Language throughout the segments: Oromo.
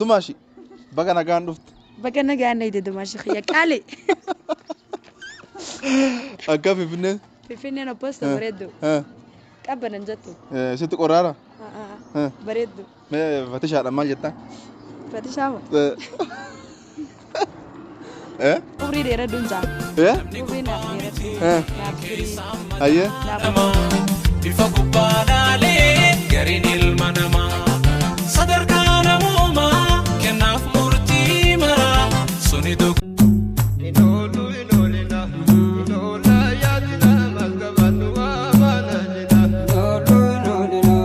Dumaashi baga nagaan dhufte. Baga nagaan na ide Dumaashi kiyya qaali. Akka Finfinnee. Finfinneen obbosta bareeddu. Qabbanan jettu. Sitti qorraara? Bareeddu. Mee fatishaadha maal jettaa? Fatishaama. Umrii dheeradhuun jaa. Umrii naaf dheeradhu. Naaf turii. Hayyee. Naaf Bifa gubbaa laalee gariin ilma namaa sadarkaa namoomaa kennaaf murtii maraa suni tokko. Inoolu inoolina inoola yaadina mazgabannu waa baana jina. Inoolu inoolina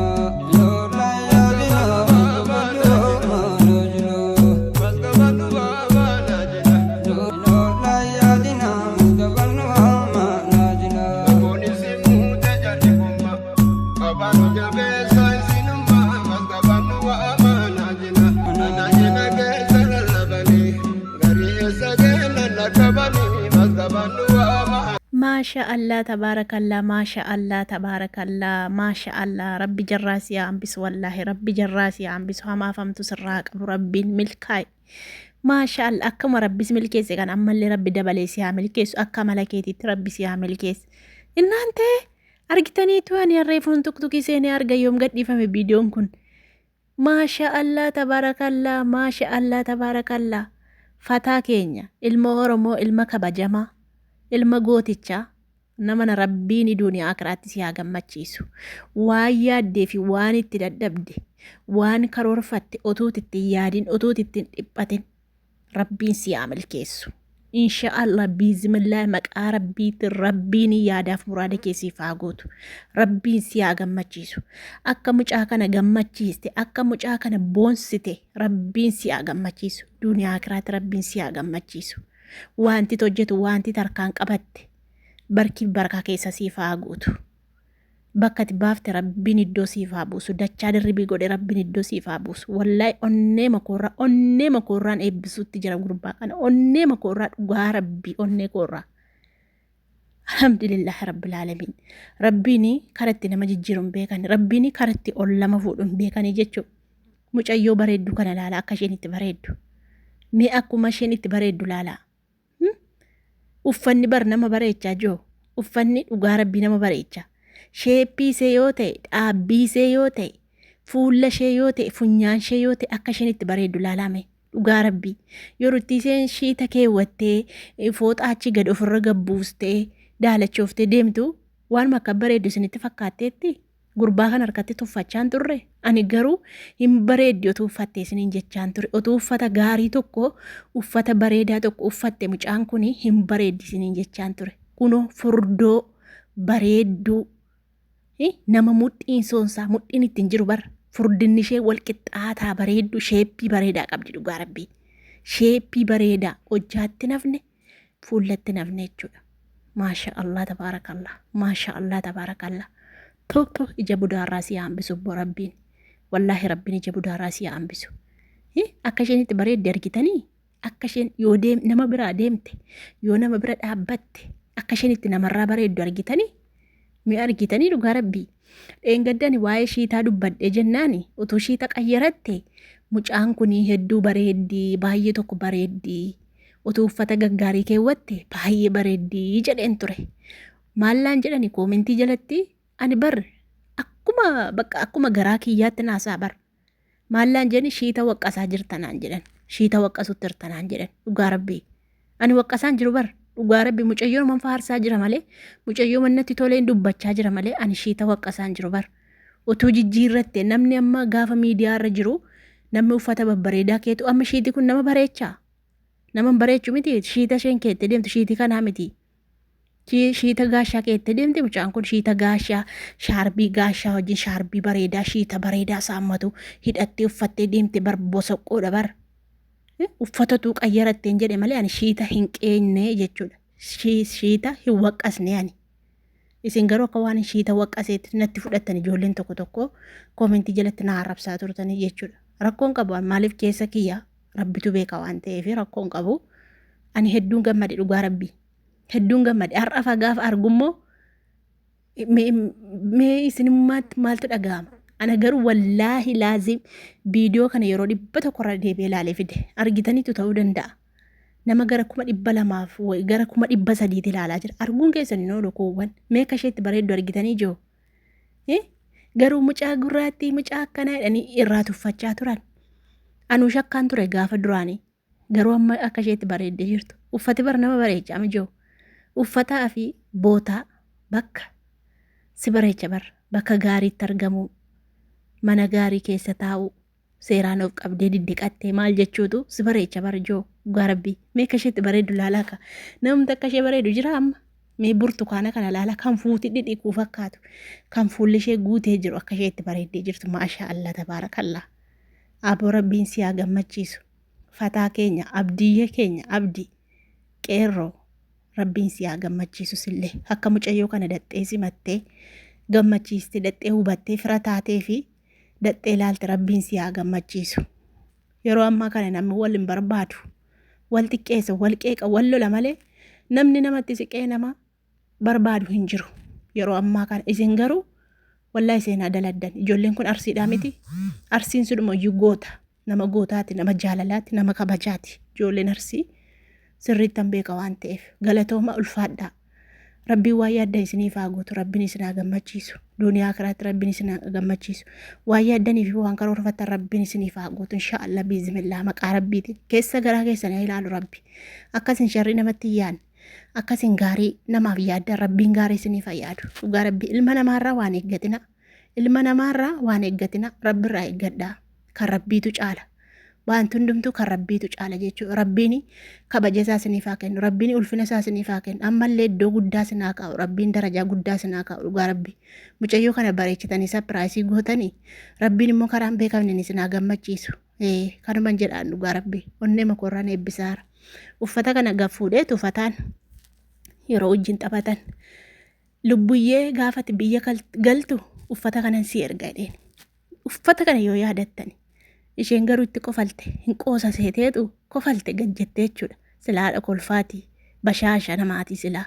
inoola yaadina mazgabannu waa baana jina. Mazgabannu waa baana jina. Inoola yaadina mazgabannu waa baana jina. Namoonni simuute jalli gumma qabaanu jabeessa isinumma mazgabannu waa baana jina. Ana jina keessa lallabanii garii eessa keessa lakkabanii mazgabannu waa baana. Maasha Allah tabaarakallaa maasha Allah tabaarakallaa maasha Allah rabbi jarraa si haa hambisu wallaahi rabbi jarraa si haa hambisu hamaaf hamtu sirraa haa qabu rabbiin milkaa'i. Maasha Allah akkuma rabbis milkeesse kan ammallee rabbi dabalee si haa milkeessu akka amala keetiitti rabbi si haa milkeessu. Innaan ta'e argitaniitu ani harreefuun tuktukii seenee arga yoom gadhiifame viidiyoon kun. Maasha Allah tabaarakallaa maasha Allah tabaarakallaa fataa keenya ilma Oromoo ilma kabajamaa ilma gootichaa nama na rabbiin duuniyaa akiraatti si haa gammachiisu waan yaaddee fi waan itti dadhabde waan karoorfatte otuut itti hin yaadin otuut itti hin dhiphatin rabbiin si haa milkeessu. Insha Allah biizimillaahi maqaa rabbiitiin rabbiin yaadaaf muraada kee siif haa guutu. Rabbiin si haa gammachiisu. Akka mucaa kana gammachiiste, akka mucaa kana boonsite rabbiin si haa gammachiisu. Duniyaa akiraatti rabbiin si haa gammachiisu. Wanti hojjetu, wanti tarkaan qabatte barkiif barakaa keessa siif haa guutu. Bakka ati baafte rabbiin iddoo siif haa buusu. Dachaa dirribii godhe rabbiin iddoo siif haa buusu. Wallaahi onnee makoorraa onnee makoorraan eebbisuutti jira gurbaa kana. Onnee makoorraa dhugaa rabbii onnee koorraa. Alhamdulillah rabbil aalamiin. Rabbiin karaa itti nama jijjiiru hin beekan. Rabbiin karaa itti ol nama fuudhu hin beekanii jechuudha. Mucayyoo bareeddu kana laala akka isheen itti bareeddu. Mee akkuma isheen itti bareeddu laalaa. Uffanni bar nama bareechaa joo. Uffanni dhugaa rabbii nama bareecha. Sheeppii ishee yoo ta'e, dhaabbii ishee yoo ta'e, fuula ishee yoo ta'e, funyaan ishee yoo ta'e akka isheen itti bareeddu laalame. Dhugaa rabbii. Yeroo itti isheen shiita keewwattee fooxaa achi gad ofirra gabbuustee daalachooftee deemtu waanuma akka bareeddu isinitti fakkaatteetti. Gurbaa kan harkatti tuffachaan turre ani garuu hin bareeddi otuu uffatte isiniin jechaan ture otuu uffata gaarii tokko uffata bareedaa tokko uffatte mucaan kun hin bareeddi isiniin jechaan ture kunoo furdoo bareedduu nama mudhiin soonsaa mudhiin ittiin jiru bara furdinni ishee wal qixxaataa bareedduu sheeppii bareedaa qabdi dhugaa rabbii sheeppii bareedaa hojjaatti nafne fuullatti nafne jechuudha. Maasha Allah tabaarakallah. Maasha Allah tabaarakallah. Tutu ija budaarraa si haa hambisu obbo rabbiin. Wallaahi rabbiin ija budaarraa si haa hambisu. Akka isheen itti bareedde argitanii akka isheen yoo deem nama biraa deemte yoo nama bira dhaabbatte akka isheen itti namarraa bareeddu argitanii mi argitanii dhugaa rabbii. Dheengaddani waa'ee shiitaa dubbadhe jennaani utuu shiita qayyaratte mucaan kun hedduu bareeddi baay'ee tokko bareeddi utuu uffata gaggaarii keewwatte baay'ee bareeddi jedheen ture. Maallaan jedhani koomentii jalatti ani bar akkuma bakka akkuma garaa kiyyaatti naasaa bar. Maallaan jedhani shiita waqqasaa jirtanaan jedhan shiita waqqasutti jirtanaan jedhan dhugaa rabbii. Ani waqqasaan jiru bar dhugaa rabbi mucayyoo man faarsaa jira malee mucayyoo mannatti toleen dubbachaa jira malee ani shiita waqqasaan jiru bar. Utuu jijjiirratte namni amma gaafa miidiyaa irra jiru namni uffata babbareedaa keetu amma shiiti kun nama bareechaa. Nama hin bareechu miti shiita isheen keettee deemtu shiitii kanaa miti. Shiita gaashaa keettee deemte mucaan kun shiita gaashaa shaarbii gaashaa wajjin shaarbii bareedaa shiita bareedaa saammatu hidhattee uffattee deemte bar bosoqqoodha bar. Uffatatu qayyaratteen jedhe malee ani shiita hin qeenye jechuudha. Shiita hin waqqasne ani. Isin garuu akka waan shiita waqqaseetti natti fudhattan ijoolleen tokko tokko koomentii jalatti na arrabsaa turtanii jechuudha. Rakkoon qabu maaliif keessa kiyya rabbitu beeka waan ta'eef rakkoon qabu. Ani hedduun gammade dhugaa rabbii. Hedduun gammade har'a faa gaafa argummoo mee isinummaatti maaltu dhaga'ama? Ana garuu wallaahi laazim viidiyoo kana yeroo 100 irra deebi'ee ilaalee fide. Argitaniitu ta'uu danda'a. Nama gara 200,000 wayi gara 300,000 ilaalaa jira. Arguun keessan hin oolu kuuwwan. Mee akka isheetti bareeddu argitanii jiru. Garuu mucaa gurraattii mucaa akkanaa jedhanii irraa tuffachaa turan. Anuu shakkaan ture gaafa duraanii. Garuu amma akka isheetti bareeddee jirtu. Uffati bara nama bareecha amijoo. Uffataa fi bootaa bakka si bareecha bara. Bakka gaariitti argamuu. Mana gaarii keessa taa'uu. Seeraan of qabdee diddiqattee maal jechuutu si bareecha bara joo. Dhugaa rabbii. Mee akka isheetti bareeddu laalaa ka. Namni akka ishee bareedu jira amma. Mee burtukaana kana laala kan fuuti dhidhiquu fakkaatu. Kan fuulli ishee guutee jiru akka isheetti bareeddee jirtu. Maashaa Allah tabaarakallah. Aboo rabbiin si haa gammachiisu. Fataa keenya abdiyyee keenya abdi qeerroo rabbiin si haa gammachiisu sillee akka mucayyoo kana daxxee simattee gammachiiste daxxee hubattee fira taatee fi daxxee ilaalte rabbiin si haa gammachiisu. Yeroo ammaa kana namni wal hin barbaadu. Wal xiqqeessa, wal qeeqa, wal lola malee namni namatti siqee nama barbaadu hin jiru. Yeroo ammaa kana isin garuu wallahi seenaa daladdan. Ijoolleen kun arsiidhaa miti. Arsiin sunuma iyyuu goota. Nama gootaati, nama jaalalaati, nama kabajaati. Ijoolleen arsii sirriittan beeka waan ta'eef. Galatooma ulfaadhaa. Rabbiin waan yaaddan isiniif haa guutu. Rabbiin isin haa gammachiisu. Duniyaa akiraatti Rabbiin isin haa gammachiisu. Waan yaaddanii fi waan karoorfattan Rabbiin isiniif haa guutu. Inshaallah biiznillah maqaa Rabbiitiin. Keessa garaa keessanii haa ilaalu Rabbi. Akkasin sharrii namatti hin yaadne. Akkasin gaarii namaaf yaaddan Rabbiin gaarii isiniif haa yaadu. Dhugaa Rabbii ilma namaarraa waan eeggatina. Ilma namaarraa waan eeggatina Rabbirraa eeggadhaa. Kan Rabbiitu caala. Wanti hundumtuu kan Rabbiitu caala jechuudha. Rabbiin kabaja isaa isiniif haa kennu. Rabbiin ulfina isaa isiniif haa kennu. Ammallee iddoo guddaa isin haa kaa'u. Rabbiin darajaa guddaa isin haa kaa'u. Dhugaa Rabbii. Mucayyoo kana bareechitanii sapiraayisii gootanii Rabbiin immoo karaa hin beekamneen isin haa gammachiisu. Ee kanuman jedhaan dhugaa Rabbii. Onnee makoorraan eebbisaara. Uffata kana gad fuudhee tufataan yeroo wajjin taphatan. Lubbuyyee gaafati biyya galtu uffata kanan si erga jedheen. Uffata kana yoo yaadattani. Isheen garuu itti kofalte hin qoosa seeteetu kofalte gad jettee jechuudha. Silaa haadha kolfaati bashaasha namaati silaa.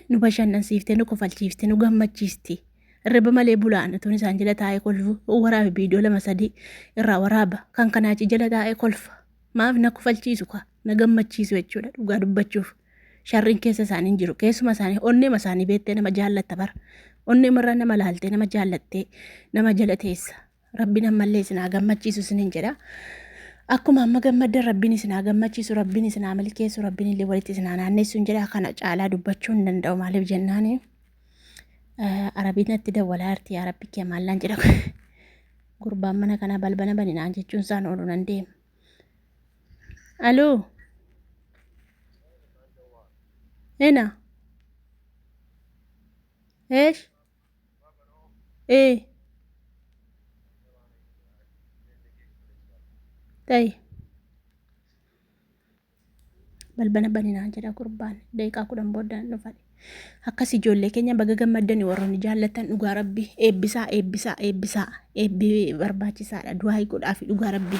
Nu bashannansiiftee nu kofalchiifte nu gammachiisti. Irriba malee bulaan utuun isaan jala taa'ee kolfu waraabe viidiyoo lama sadii irraa waraaba kan kanaachi jala taa'ee kolfa. Maaf na kofalchiisu ka na gammachiisu jechuudha dhugaa dubbachuuf. Sharriin keessa isaanii hin jiru. Keessuma isaanii onneema isaanii beektee nama jaallatta bara. Onneema irraa nama laaltee nama jaallattee nama jala teessa. Rabbiin ammallee isin haa gammachiisu isiniin jedha. Akkuma amma gammaddan Rabbiin isin haa gammachiisu, Rabbiin isin haa milkeessu, Rabbiin illee walitti isin haa naannessu hin jedha. Kana caalaa dubbachuu hin danda'u maaliif jennaani. Arabiin natti dawwalaa jirti yaa Rabbi kee maallaan jedha. Gurbaan mana kanaa balbala bani naan jechuun isaan oolu nan deema. Aloo. Ena. Eesh. Ee. Ta'i. Balbala bani naan jedha gurbaan. Daqiiqaa 10 booda nan dhufa. Akkas ijoollee keenya baga gammaddani warroonni jaallattan dhugaa rabbi eebbisaa eebbisaa eebbisaa eebbi barbaachisaadha du'aa godhaa fi dhugaa rabbi.